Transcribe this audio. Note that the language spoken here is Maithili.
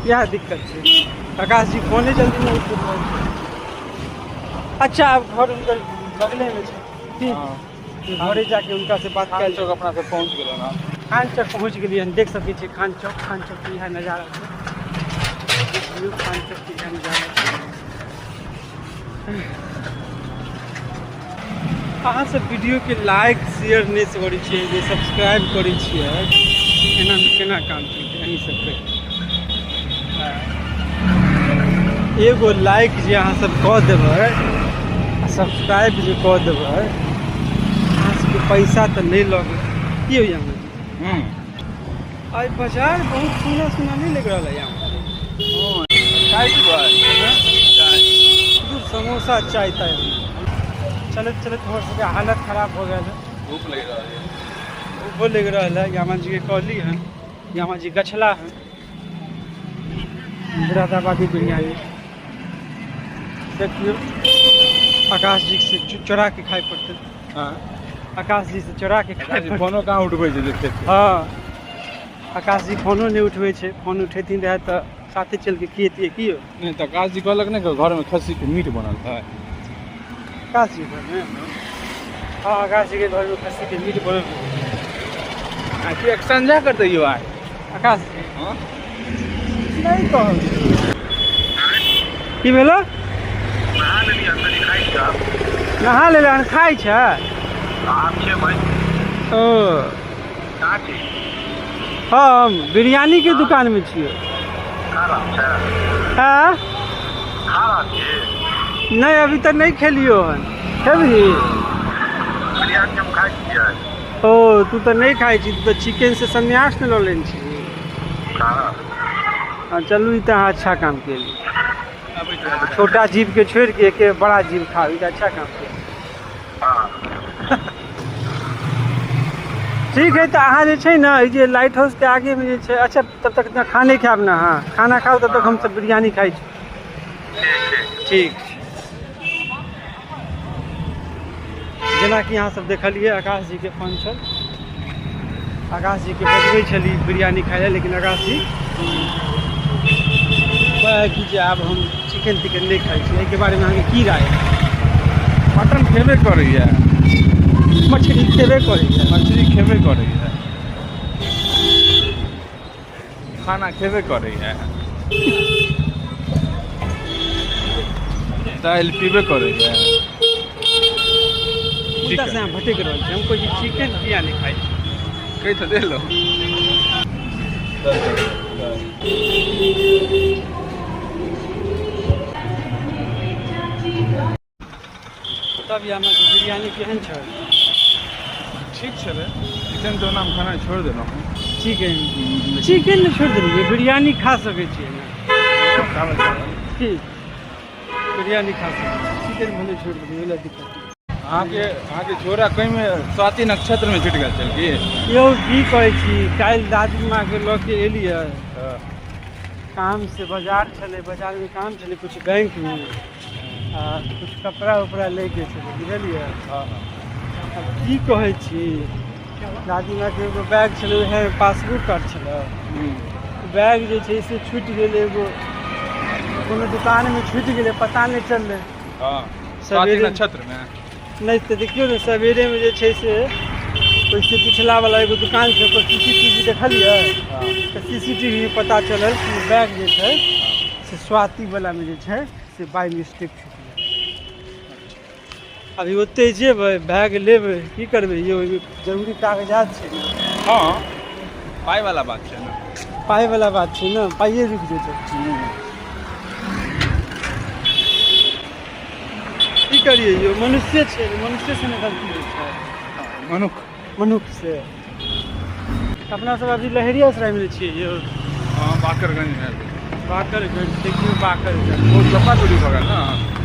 इएह दिक्कत छै। आकाश जी फोने जल्दी नहि उठबैत रहै छै। अच्छा, आब घर हुनकर बगलेमे छै। ठीक, घरे जाके हुनका से बात खान कयल। चौक अपना सब पहुँच गेलहुँ हँ। खान चौक पहुँच गेलियै हन। देख सकै छियै खान चौक, खान चौक के इएह नजारा छै। देखियौ, खान चौक के इएह नजारा छै। अहाँ सब वीडियोके लाइक शेयर नहि करै छियै, जे सब्सक्राइब करै छियै, एनामे केना काम चलतै? अहीं सबके एगो लाइक जे अहाँ सब कऽ देबै आ सब्सक्राइब जे कऽ देबै, अहाँ सबके पैसा तऽ नहि लगत। की होइए अहाँ? आइ बाजार बहुत सुना सुना नहीं लग रहा है यहाँ। चाय पीबै? चाय। दूर समोसा चाय ताय। चलत चलत हमर सबके हालत खराब हो गेल है। भूख लागि रहल है। भूखो लग रहल है। यामा जी के कहली हन, यामा जी गछला हन मुरादाबादी बिरयानी। देखियौ, आकाश जी से चोरा के खाइ पड़तै। हाँ। आकाश जी से चोरा के खाइ पड़तै। फोनो कहाँ उठबै छै जे खेतै? हँ, आकाश जी फोनो नहि उठबै छै। फोन उठेथिन रहए तऽ साथे चलि के खियैतियै। की यौ? नहि तऽ आकाश जी कहलक ने, घरमे खस्सीके मीट बनल है। आकाश जी घरमे? हँ, आकाश जी के घरमे खस्सीके मीट बनल रहै। आ की संझा करतै यौ आइ? आकाश जी? हँ। नहि कहल। की भेलो? नहा लेले हन, खाइ छै। ओ हम बिरयानीके दुकानमे छियै। आँ, नहि, अभी तऽ नहि खेलियौ हन। खेबही? ओ तू तऽ नहि खाइ छी, तू तऽ चिकन से सन्यास ने लऽ लेने छी। हँ, चलू, ई तऽ अहाँ अच्छा काम केली। छोटा जीव के छोड़ि के एके बड़ा जीव खाउ, ई तऽ अच्छा काम केली। ठीक है, तऽ अहाँ जे छै ने, ई जे लाइट हाउसके आगेमे जे छै। अच्छा, तब तक इतना खाने खायब ने अहाँ? खाना खाउ, तब तक हमसब बिरयानी खाइ छी। ठीक छै। जेनाकि अहाँ सब देखलियै, आकाश जीके फोन छल। आकाश जीके बजबै छली बिरयानी खाइ लए, लेकिन आकाश जी कहै कि जे आब हम चिकन तिकन नहि खाइ छी। एहिके बारेमे अहाँके की राय? मटन खेबे करैया। मछली खेबे करैया। मछली खेबे करैया, खाना खेबे करैया, दालि पीबे करैया। मुद्दा से अहाँ भटकि रहल छी। हम कहै छी चिकन किया नहि खाइ छी? कहि तऽ देलहुँ। तब यहाँ बिरयानी केहन छल? ठीक छलै। चिकन तऽ ओना हम खाना छोड़ि देलहुँ। चिकन, चिकन नहि छोड़ि देलियै, बिरयानी खा सकै छियै ने? चावल, चावल। की बिरयानी खा सकै छी, चिकन भले छोड़ि देलियै, ओहि लए दिक्कत नहि। अहाँके झोरा कइमे स्वाति नक्षत्रमे छुटि गेल छल की? यौ, की कहै छी, काल्हि दादी माँके लऽ के एलियै काम से। बाजार छलै, बाजारमे काम छलै किछु बैंकमे आ किछु कपड़ा उपड़ा लैके छलै, बुझलियै? आब की कहै छी, दादी माँके एगो बैग छलै, उएहमे पासबुक कार्ड छलै। बैग जे छै से छुटि गेलै, एगो कोनो दुकानमे छुटि गेलै, पता नहि चललै। स्वाति सवेरे नक्षत्रमे। नहि तऽ देखियौ ने, सवेरेमे जे छै से ओहिसँ पिछला वाला एगो दुकान छै, ओकर सीसीटीवी देखलियै तऽ सीसीटीवी मे पता चलल कि ओ बैग जे छै से स्वाति वालामे जे छै से बाय मिस्टेक छुटि गेल। अभी ओतहि जेबै, बैग लेबै। की करबै यौ, ओहिमे जरूरी कागजात छै ने। हँ, पाइ वाला बात छै ने। पाइ वाला बात छै ने, पाइए रुकि जेतै। की करियै यौ, मनुष्य छै, मनुष्य से ने गलती होइ छै। मनुख। मनुख से। अपना सब अभी लहेरियासरायमे छियै यौ। हँ, बाकरगंज में। बाकरगंज, देखियौ बाकरगंज। बहुत लम्बा दूरी भऽ गेल ने।